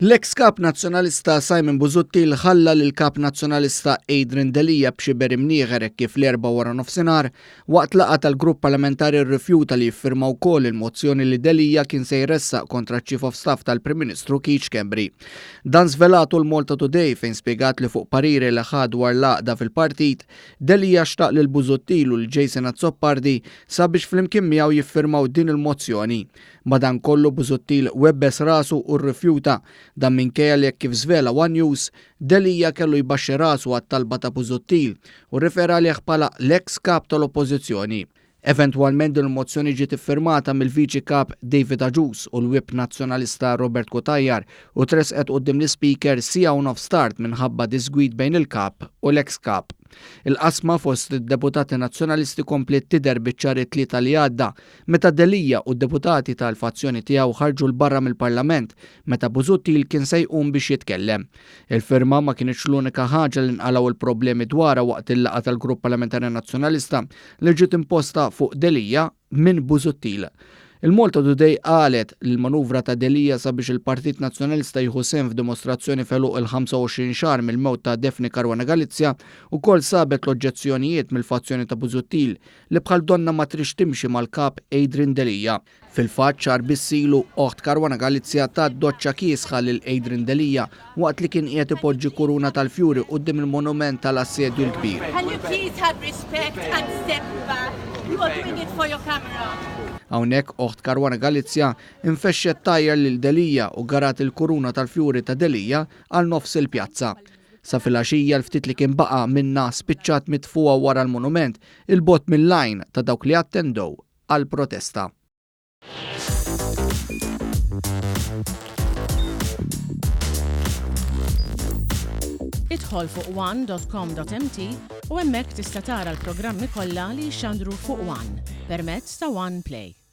L-eks Kap Nazzjonalista Simon Busuttil ħalla lill-Kap Nazzjonalista Adrian Delia b'xiber imnieħer hekk kif l-Erbgħa waranofsinhar waqt laqgħa tal-Grupp Parlamentari rrifjuta li jiffirma wkoll il-mozzjoni li Delia kien se jressaq kontra ċ-Chief of Staff tal-Prim Ministru Keith Schembri. Dan żvelatu l-Malta Today fejn spjegat li fuq pariri li ħa dwar l-għaqda fil-partit, Delia xtaq lil Busuttil u lil Jason Azzopardi sabiex flimkien miegħu jiffirmaw din il-mozzjoni. Madankollu Busuttil webbes rasu u rrifjuta. Dan minkejja li hekk kif żvela one News, Delia kellu jbaxxi rasu għat-talba ta' Busuttil u rrifera għalih bħala l-eks Kap tal-Oppożizzjoni. Eventwalment din il-mozzjoni ġiet iffirmata mill-Viċi Kap David Agius u l-Whip Nazzjonalista Robert Cutajar u tressqet quddiem l-Ispeaker siegħa u nofs tard minħabba diżgwid bejn il-Kap u l-eks Kap. Il-qasma fost id-deputati Nazzjonalisti kompliet tidher biċ-ċar it-Tlieta li għadda meta Delia u d-deputati tal-fazzjoni tiegħu ħarġu 'l barra mill-Parlament meta Busuttil kien se jqum biex jitkellem. Il-firma ma kinitx l-unika ħaġa li nqalgħu l-problemi dwarha waqt il-laqgħa tal-Grupp Parlamentari Nazzjonalista li ġiet imposta fuq Delia minn Busuttil. Il-Malta Today qalet li l-manuvra ta' Delia sabiex il-Partit Nazzjonalista jieħu sehem f'dimostrazzjoni f'għeluq il-25 xahar mill-mewt ta' Daphne Caruana Galizia ukoll sabet l-oġġezzjonijiet mill-fazzjoni ta' Busuttil li bħal donnha ma tridx timxi mal-Kap Adrian Delia. Fil-fatt xahar biss ilu oħt Caruana Galizia tat doċċa kiesħa lil Adrian Delia waqt li kien qiegħed ipoġġi kuruna tal-fjuri quddiem il-monument tal-Assedju l-Kbir. Can you please have respect and step back? You are doing it for your camera. Hawnhekk oħt Caruana Galizia infexxet tgħajjar lil Delia u garat il-kuruna tal-fjuri ta' Delia għal nofs il-pjazza. Sa filgħaxija l-ftit li kien baqa' minnha spiċċat mitfugħa wara l-monument 'il bogħod mill-għajn ta' dawk li attendew għall-protesta. Idħol fuq one.com.mt u hemmhekk tista' tara l-programmi kollha li jixxandru fuq One permezz ta' One Play.